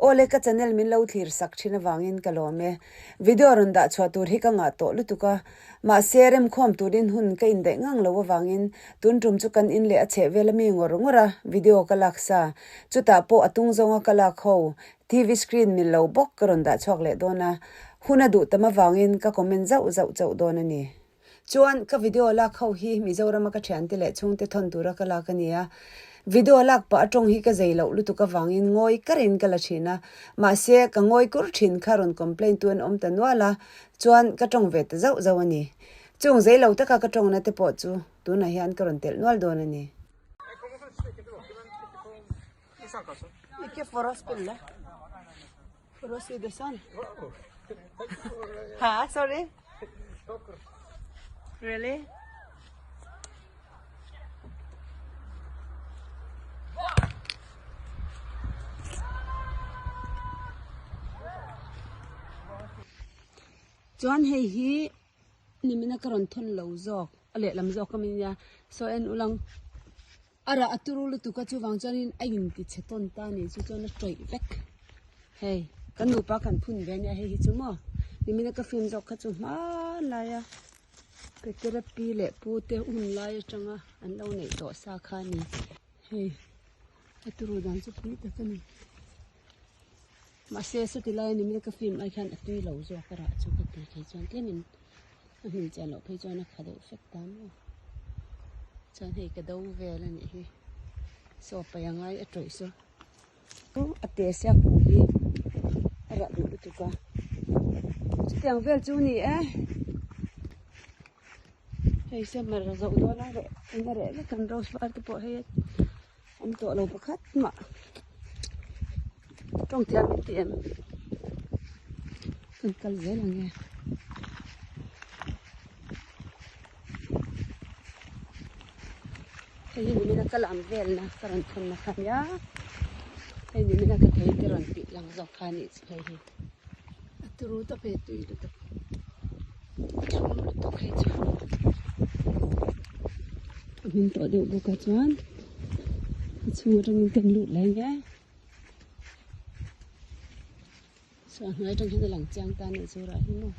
Awle ka channel min lo thlir sak thin avangin ka lawm e. Video rawn dah chhuah tur hi ka ngah tawh lutuk a. Mahse remkhawm turin hun ka indaih ngang lo avangin tun tum chu kan in leh a chheh vel ami ngawr ngawr a video ka lak sa. Chutah pawh a tung zawnga ka lak ho TV screen mil lo bawk ka rawn dah chhuak leh dawn a. Hun a duh tam avangin ka comment zauh zauh chauh dawn a ni. Chuan ka video lak ho hi Mizorama ka thiante leh chhungte thawn tura ka lak a ni a. Video lak pah atawng hi ka zei loh lutuk avangin ngawi karin ka la thin a. Mahse, ka ngawi kur thin kha rawn complain tu an awm ta nual a, chuan ka tawng ve ta zauh zauh a ni. Chung zei lo taka ka tawngna te pawh chu tunah hian ka rawn telh nual dawn a ni. For å si det sånn. Hæ, sorry? Really? Chuan hei hi nimina ka rawn thawn lo zawk a lehlam zawk a mi nia saw en ulang. A rah a turu lutuk a chuvang chuanin a inti chhe tawn ta a ni chu chuan a tawih vek hei kan nupa kan phun ve ania hei hi chu maw nimina ka film zawk kha chu hmanlai a petera pi leh pu te hun lai atanga an lo neih tawh sa kha a ni hei a turu dan chu pui tak a ni mahse sawti laia nimina ka film ai khan a tui lo zawk a rah chu ka ti thei chuan tlemin. A hmun chian loh phei chuan a kha deuh fek ta maw chuan hei ka do vel a nih hi saw paih a ngai a tawih saw a te sia kung hi a rah duh lutuk a chutiang vel chu a ni e hei summer a zoh dawn a reh in a reh vek ang rose var te pawh hei awm tawh lo pakhat mah tawng thiam in ti em kan kal zel ang e. Hei hi nimina ka lam velna ka rawn thawnna kha ania hei nimina ka thei te rawn tih lang zawk kha anih chu hei hi a turu tawp hei tui lutuk a thlum lutuk hei chu a hmin tawh deuh bawk a chuan a chhung atangin kan lut lai nge saw a hnuai atang hian a lang chiang ta anih chu rah hi maw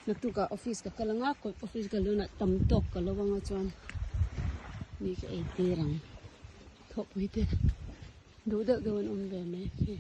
naktukah office ka kal anga office ka lunah tam tawk ka lo anga chuan mi ka ei tir ang thawhpui te duh deuh deuh an awm ve mai khi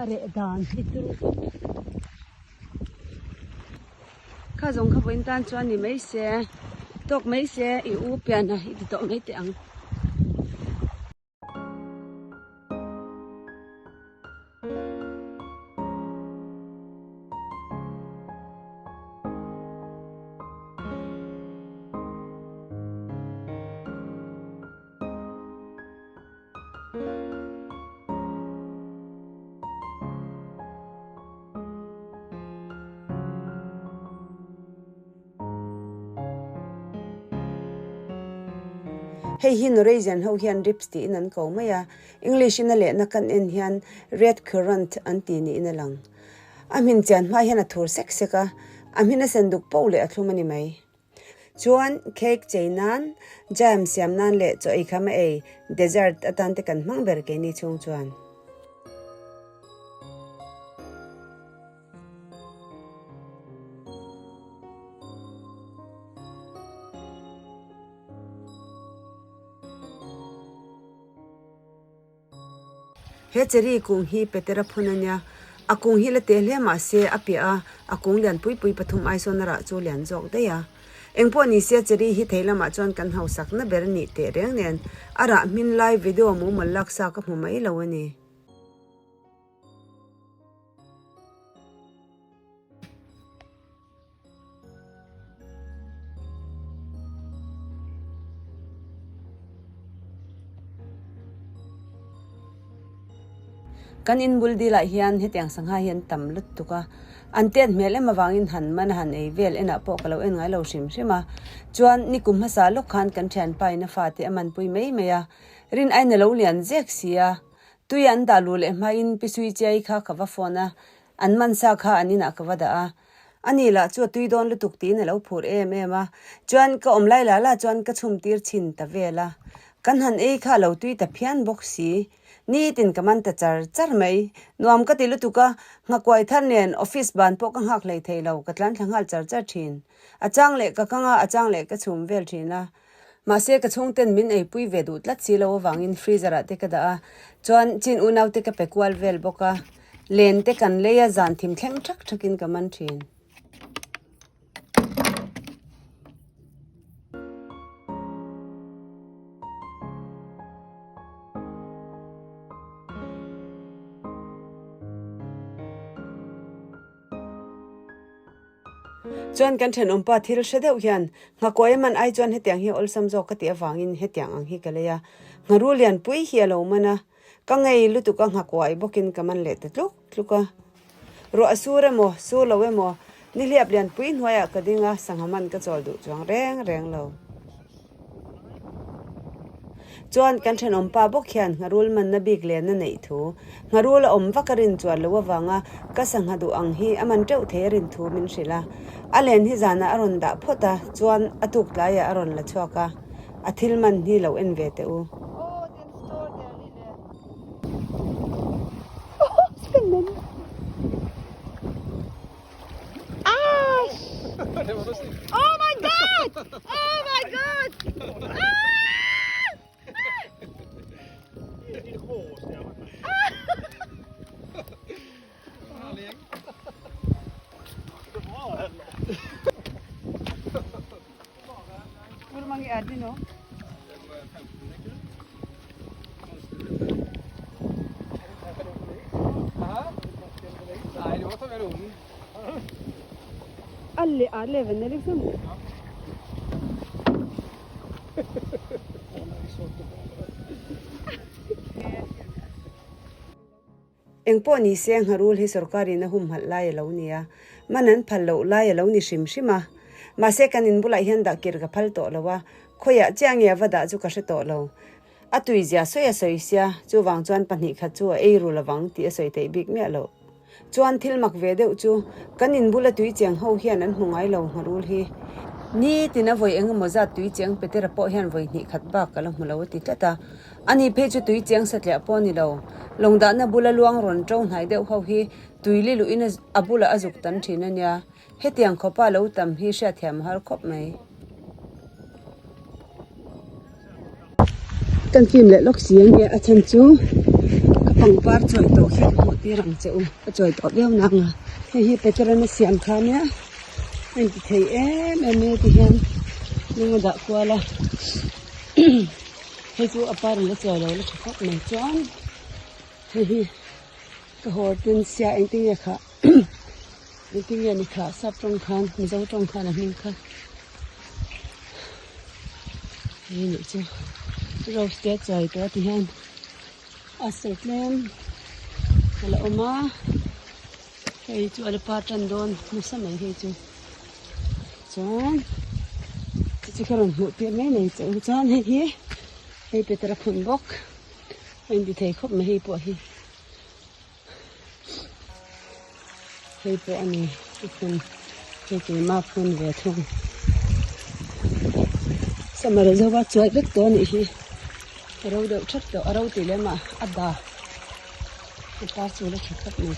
a reh dan hi chu kha zawng kha vawiin tan chuan ni mai se tawk mai se i u pian a i ti tawh mai teh ang. Hei hi Norwegian ho hian ribs tiin an ko mai a, English in a lehna kan en hian red currant an ti niin a lang. A hmin chian hma hian a thur sek sek a, a hmin a sen duk poh leh a thlum a ni mai. Chuan cake chei nan, jam siam nan leh chaw ei kham a ei, dessert atan te kan hmang ber keini chhung chuan. He cherry kung hi Petera phun a nia. A kung hi la te hle mah se a piah a, a kung lian pui pui pathum ai sawn a rah chu lian zawk daih a. Eng pawh ni se cherry hi thei lamah chuan kan hausakna ber nih teh reng nen a rah hmin lai video mumal laksa ka hmu mai lo a ni. Kan in bul dilah hian hetiang sangha hi an tam lutuk a, an tet hmel em avangin han man a han ei vel enah pawh ka lo en ngai lo hrim hrim a. Chuan nikum hmasa lawk khan kan thianpa in a fate a manpui mai mai a, rin aiin a lo lian zek si a, tui an dah luh leh hmain pi sui chiai kha ka va phone a, An man sa kha an inah ka va dah a, ani lah chu a tui dawn lutuk tiin a lo phur em em a, chuan ka awm lai lah lah chuan ka chhum tir chhin ta vel a. Kan han ei kha a lo tui ta phian bawk si. Nitin ka man ta char char mai. Nuam ka ti lutuk a, nghakuai thar nen office ban pawh ka nghak hlei thei lo, ka tlan thla nghal char char thin. A chang leh ka kang a, a chang leh ka chhum vel thin a. Mahse ka chhungten min eipui ve duh tlat si lo avangin freezer ah te ka dah a, chuan chin unau te ka pe kual vel bawk a. Len te kan lei a, zan thim thleng thak thakin ka man thin. Chuan kan thenawmpa thil hre deuh hian nghakuai man ai chuan hetiang hi awlsam zawk ka tih avangin hetiang ang hi ka lei a, ngharu lianpui hi a lo man a, ka ngei lutuk a nghakuai bawkin ka man leh ta tluk tluk a. Ruah a sur emaw, sur lo emaw, nihliap lianpui hnuaiah ka ding a, sangha man ka chawl duh chuang reng reng lo. Chuan kan thenawmpa bawk hian ngharul manna bik lenna neih thu, ngharul a awm vak a rin chuan lo avanga ka sangha duh ang hi a man teuh thei a rin thu min hrilh a. A len hi zanah a rawn dah phawt a, chuan a tuk tlaiah a rawn la chhuak a, a thil man hi lo en ve teh u. Hvor mange er de nå? Alle er levende, liksom. Eng pawh ni se ngharul hi sorkarin a humhalh lai a lo ni a, man an phal loh lai a lo ni hrim hrim a. Mahse kan in bulah hian dah kir ka phal tawh lo a, khawiah chiah nge a va dah chu ka hre tawh lo. A tuizia sawi a sawi sia, chuvang chuan pahnih khat chu a ei ru lovang tih a sawi theih bik miah loh. Chuan thil mak ve deuh chu kan in bula tui cheng ho hian an hmu ngai lo ngharul hi. Ni tina vawi eng emaw zat tui cheng Petera pawh hian vawi hnih khat bak ka la hmu lo a ti tlat a. Ani phei chu tui cheng satliah pawh a ni lo. Lawng dahna bula luang rawn ṭo hnai deuh ho hi tui li luhin a bulah a zuk tam ṭhin a nia. Hetiang khawpa lo tam hi hriatthiam a har khawp mai. Kan fim leh lawk si a nia a chhan chu ka pangpar chawi tawh hi ka hmuh tir ang che u a chawi tawh viau nang a hei hi petrol a siam kha nia a inti thei em em mai a ti hian lung a dah kual a hei chu a par in a chawi lo la tha khawp mai chuan hei hi ka hortensia engtin nge kha. Engtin nge ni kha sap tawng khan mizo tawng khan a hming kha hei nih chu rose te a chawi tawh a ti hian a ser tlem a la awm a hei chu a la par tan dawn nasa mai hei chu chuan chu chu ka rawn hmuh tir mai mai che u chuan hei hi hei petera phun bawk a inti thei khawp mai hei pawh hi. Hei pawh a ni a phun hei keimah phun ve thung summer a zo a chuai vek tawh a nih hi a ro deuh that tawh a ro tih lem ah a da a par chu la tha khawp mai.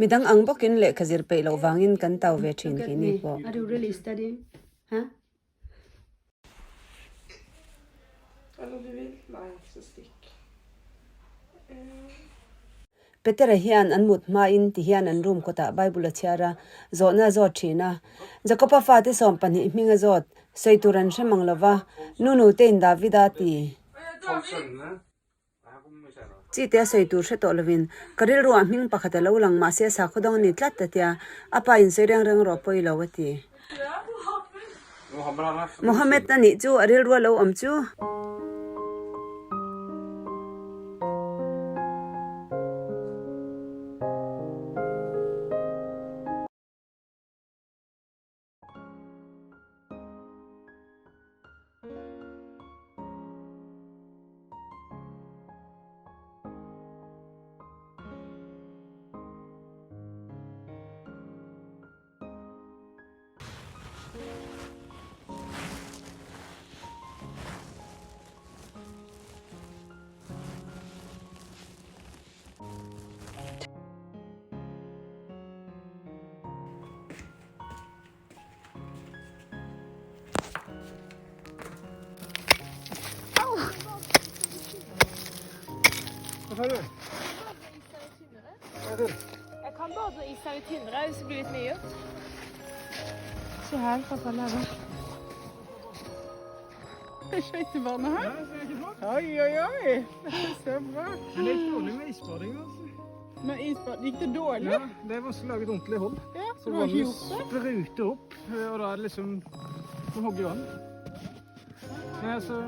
Midang ang bawkin lehkha zir peih loh vangin kan tau ve thin keini pawh. Petera hian an mut hmain ti hian an room kawtah Bible a chhiar a, zawhna a zawt thin a. Jakoba fate 12 hming a zawt, sawi tur an hre mang lo va, Nunu tein Davida a ti. Chi te a sawi tur hre tawh lovin, Ka rilruah hming pakhat a lo lang, mahse sakhaw dang a ni tlat a tia, a pa in sawi reng reng rawh pawi lo a ti. Mohammed a nih chu a rilrua lo awm chu. Jeg kan bade når isen er litt tynnere hvis det blir litt mye. Se her, pappa lager. Skøytebane her. Oi, oi, oi. Det er så bra. Men det gikk dårlig med isbading. altså. Men isbad, gikk det dårlig? Ja, det er vanskelig å lage et ordentlig hold. Ja, Så du har ikke vannet gjort det? spruter opp, og da er det liksom Du hogger i vann. Nei, altså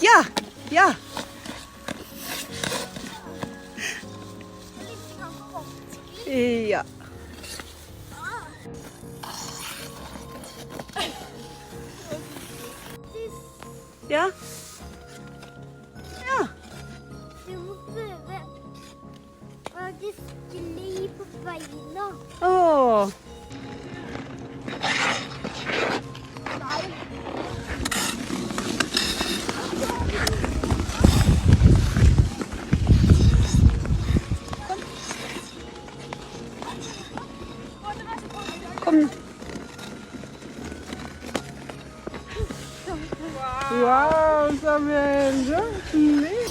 Ja! Ja! Ja. Ja. Ja. Du må prøve å ikke skli på beina. Åh. Kom. Wow, Samuel! Så flink!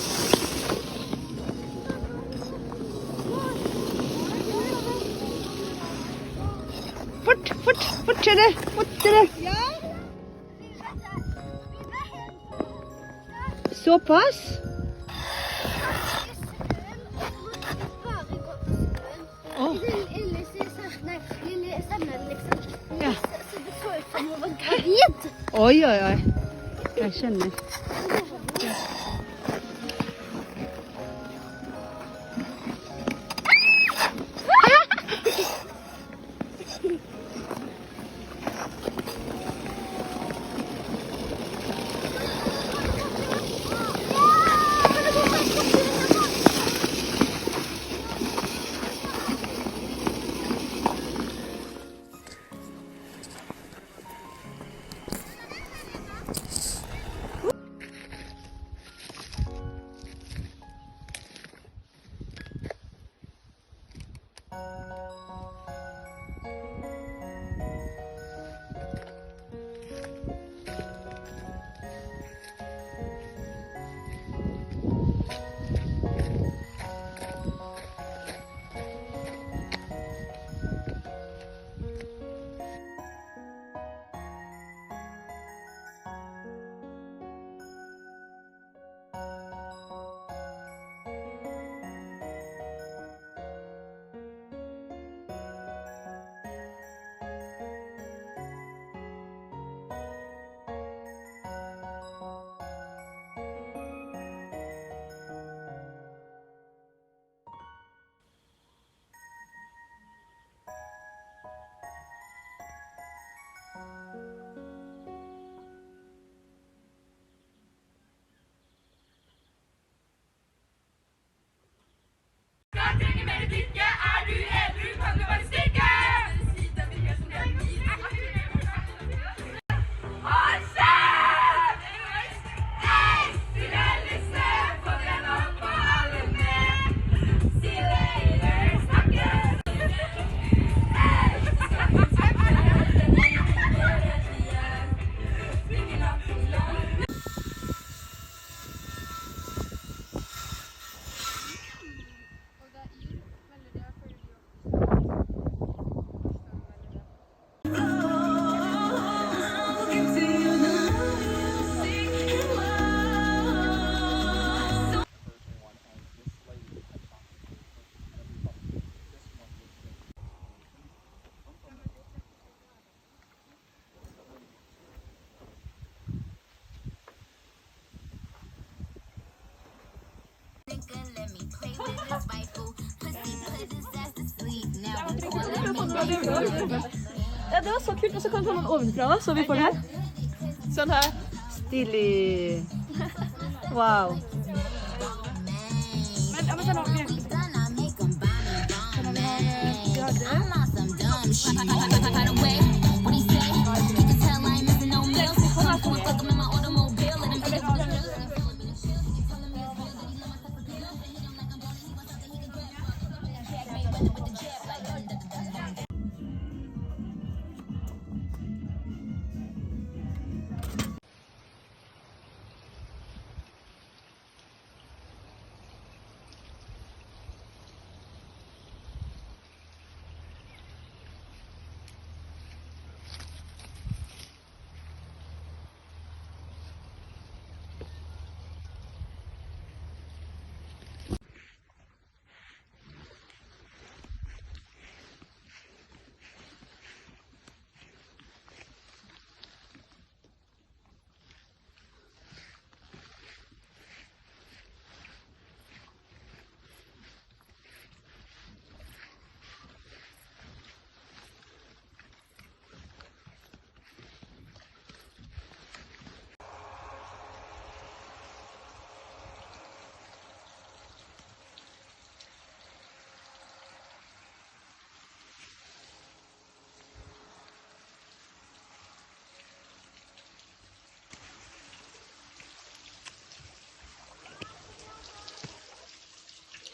Fort, fort, fortere, fortere. Såpass. Åh. Lille Samuel, liksom. Ja. Så det så ut som hun var gravid. Oi, oi, oi. Jeg skjønner. Ja, det var så kult. Og så kan du ta noen ovenfra, da, så vi får det her. Sånn her. Stilig. Wow. Men, ja, men sen har vi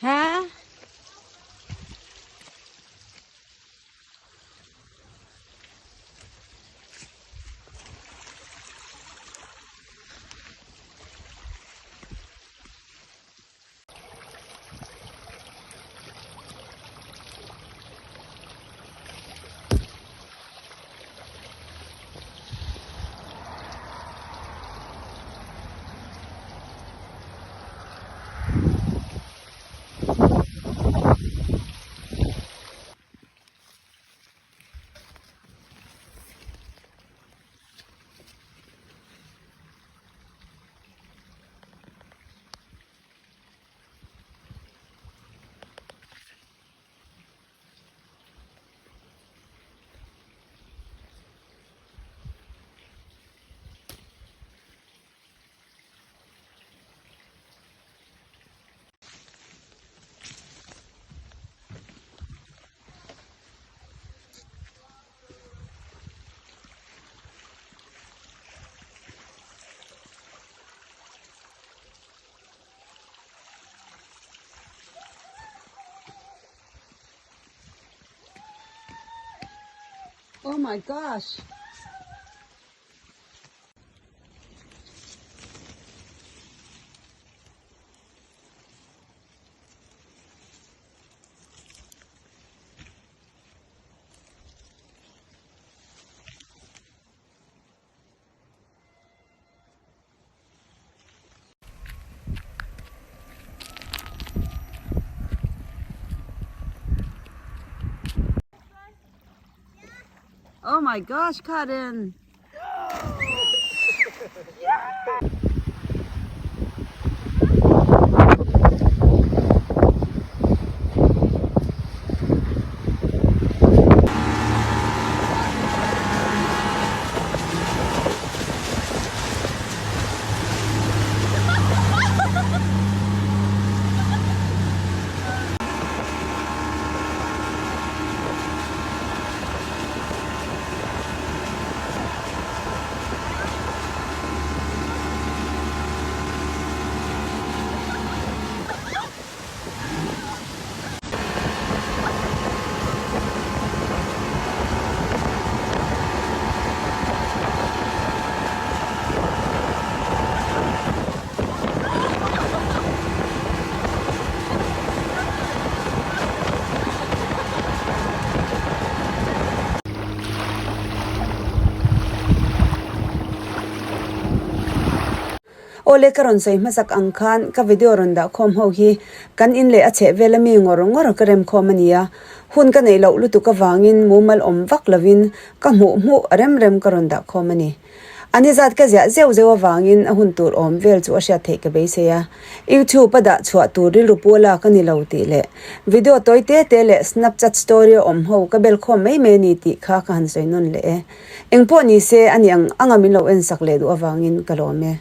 Hæ? Oh my gosh. Oh my gosh, Karin. Awle ka rawn sawi hmasak ang khan ka video rawn dah khawm ho hi kan in leh a chheh vel ami ngawr ngawr ka rem khawm a ni a, hun ka neih loh lutuk avangin mumal awm vak lovin ka hmuh hmuh rem rem ka rawn dah khawm a ni. A ni zat ka ziah zeuh zeuh avangin a hun tur awm vel chu a hriat theih ka beisei a. YouTube a dah chhuah tur rilru pu a lak a ni lo tih leh video tawi te te leh Snapchat story a awm ho ka bel khawm mai mai a ni tih kha ka han sawi nawn leh e. Engpawh ni se a ni ang anga min lo en sak leh duh avangin ka lawm e.